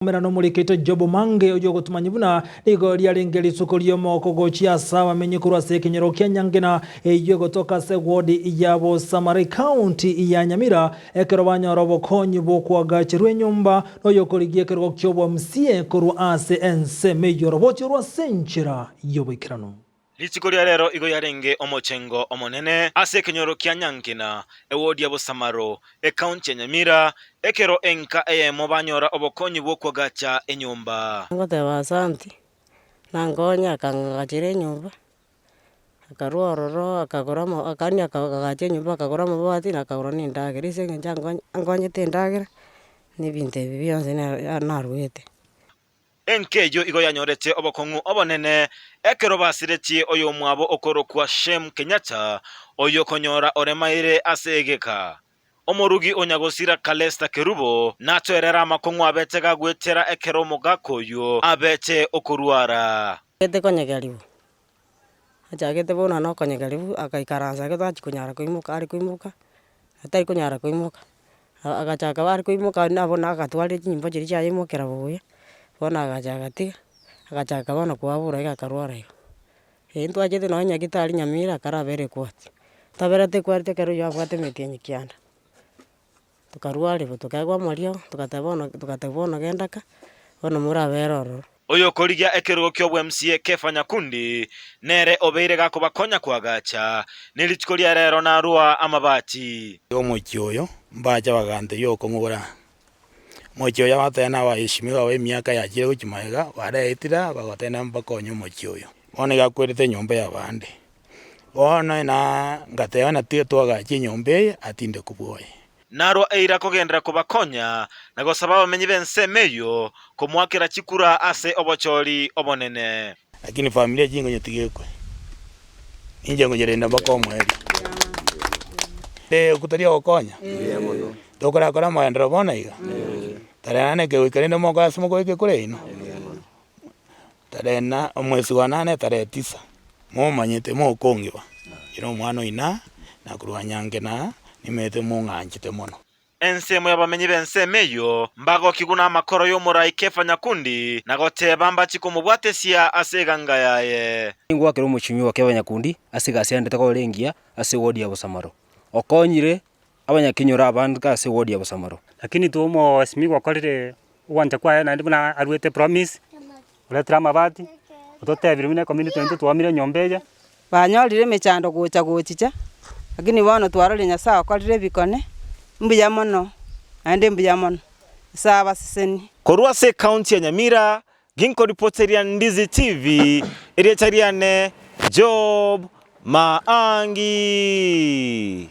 Omera nomoriketo Job Mange oyio ogotumanyia buna nigo riarenge risuko ri'omoko gochia ase abamenyi korwa ase ekenyoro kia Nyangena eyio egotoka ase ewodi ya Bosamara ecounty ya Nyamira ekero banyora obokonyi bw'okoagacherwa enyomba noyokorigia ekerogo ki'obwa-MCA korwa ase ensemo eyio oroboti orwo ase enchera y'oboikeranu. Rituko ria rero igo yarenge omochengo omonene ase ekenyoro kia Nyankina, ewodi ya Bosamaro, ecounty ya Nyamira, ekero enka eyemo banyora obokonyi bw'okoagacha enyomba. Ngoteba asanti, nankonye akang'agachera enyomba, akarwa ororo akagora ama akani akagacha enyomba akagora amabati na akagora na endagera ase eng'encho ankonye ankonyete endagera, na ebinto ebi bionsi naro naruete. Enka eyio igo yanyorete obokong'u obonene ekero basiretie oyomwabo okorokwa Shem Kenyatta, oyio konyora oremaire ase egeka. Omorugi o Nyagosira Calesta Kerubo natoerere amakong'u abete gagwetera ekero omogaka oyio abete okorwara. Achagete konyegerigwa, achagete bono na okonyegerigwa agaikaransa iga tachia konyara koimoka are koimoka, atari konyara koimoka. Agachaka bare koimoka nabo na agatwarire chinyimbo chiria chiaye imokera buya, bono agacha agatiga, agachaka bono koabura iga akarwara igo. Eeh ntwachete nonye nyagetari nyamira akarabera ekwati, taberete ekwati ekero oywo abwate emetienyi kianda, tokarwarigwa tokaegwa amariogo, togateba bono togateba bono genda ka, bono morabere ororo. Oyokorigia ekerogo ki'obwa-MCA Kefa Nyakundi nere obeire gakobakonya koagacha, ne rituko ria rero narua amabati. Omochie oyo mbache bagantebia okong'ora. Omochie oyo abatebia nabaheshimiwa aba emiaka yachire gochia magega, bareetire aa bagotebia mbakonye omochie oyo. Bono iga akwerete enyomba y'abande. Bono na ngateba ng'a tiga twagache enyomba eye atinde kobua oye. Narwo eira kogenderera kobakonya na gosaba abamenyi b'ensemo eyio komoakera chikura ase obochori obonene. Lakini familia chingonye tigekwe, ninche ngocherenda mpaka omoerio. Ee, tari ogokonya? Tokorakore amagenderero bono iga? Tarehe nane ekegoika rende mokore ase mokoika ekura yaino? Tarehe na omwezi wa nane tarehe tisa, momanyete mokong'iba, inche na omwana oino na korwa nyanke na nimanyete mong'anchete mono. Ensemo y'abamenyi b'ensemo eyio mbagokigwe namakoro y'omorai Kefa Nyakundi, na goteba mbachie komobwatesia ase eganga yaye. Ningwakere omochimi o Kefa Nyakundi ase egasi aendete korora engiya ase ewodi ya Bosamaro. Okonyire abanyakenyoro abande ase ewodi ya Bosamaro. Lakini intwe omosimi gwakorire ogwancha kwaye naende buna aruete promise, oretire amabati, ototebirie buna ecommunity yaito twamire enyomba eye. Banyorire emechando gocha gochicha, lakini bono twarorire Nyasae okorire ebikone, mbuya mono, naende mbuya mono. Nyasae abasesenie. Korwa ase ekaunti ya Nyamira, ginkoripoteria Ndizi TV, erieta riane Job Maangi.